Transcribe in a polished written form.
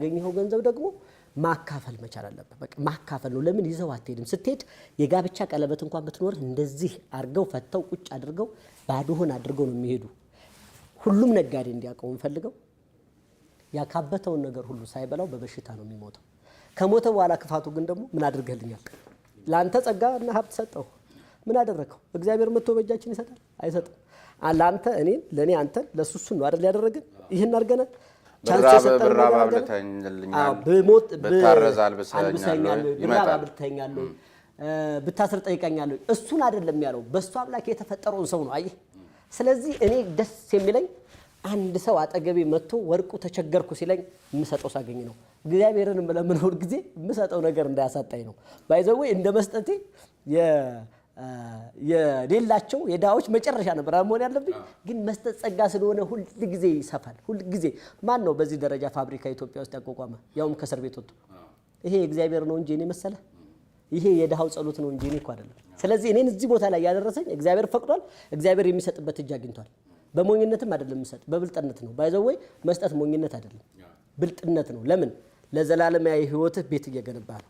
ያገኘኸው ገንዘብ ደግሞ ማካፈል መቻል አለብህ። በቃ ማካፈል ነው። ለምን ይዘው አትሄድም? ስትሄድ የጋብቻ ቀለበት እንኳን ብትኖር እንደዚህ አድርገው ፈተው ቁጭ አድርገው ባዶህን አድርገው ነው የሚሄዱ። ሁሉም ነጋዴ እንዲያውቀው የምፈልገው ያካበተውን ነገር ሁሉ ሳይበላው በበሽታ ነው የሚሞተው። ከሞተ በኋላ ክፋቱ ግን ደግሞ ምን አድርገህልኛል? ለአንተ ጸጋ እና ሀብት ሰጠው፣ ምን አደረግከው? እግዚአብሔር መጥቶ በእጃችን ይሰጣል? አይሰጥም። ለአንተ እኔን፣ ለእኔ አንተን፣ ለእሱ እሱን ነው አይደል ያደረግን? ይህን አድርገናል። Chance ብራብ የሰጠን ብራብ ነገር አድርገናል። አብልተኸኛል፣ አዎ፣ ብሞት ብታረዝ አልብሰኸኛል፣ አልብሰኸኛል፣ ብራብ ይመጣል። አብልተኸኛል፣ ብታስር ጠይቀኛል። እሱን አይደለም ያለው፣ በእሱ አምላክ የተፈጠረውን ሰው ነው። አየህ፣ ስለዚህ እኔ ደስ የሚለኝ አንድ ሰው አጠገቤ መጥቶ ወርቁ ተቸገርኩ ሲለኝ የምሰጠው ሳገኝ ነው። እግዚአብሔርን የምለምነው ሁል ጊዜ የምሰጠው ነገር እንዳያሳጣኝ ነው። By the way እንደ መስጠቴ የሌላቸው የድሃዎች መጨረሻ ነበር መሆን ያለብኝ። ግን መስጠት ጸጋ ስለሆነ ሁል ጊዜ ይሰፋል። ሁል ጊዜ ማን ነው በዚህ ደረጃ ፋብሪካ ኢትዮጵያ ውስጥ ያቋቋመ ያውም ከእስር ቤት ወጥቶ? ይሄ የእግዚአብሔር ነው እንጂ እኔ መሰለ፣ ይሄ የድሃው ጸሎት ነው እንጂ እኔ እኮ አይደለም። ስለዚህ እኔን እዚህ ቦታ ላይ ያደረሰኝ እግዚአብሔር ፈቅዷል። እግዚአብሔር የሚሰጥበት እጅ አግኝቷል። በሞኝነትም አይደለም የምሰጥ፣ በብልጥነት ነው። By the way መስጠት ሞኝነት አይደለም፣ ብልጥነት ነው። ለምን? ለዘላለማዊ ሕይወትህ ቤት እየገነባ ነው።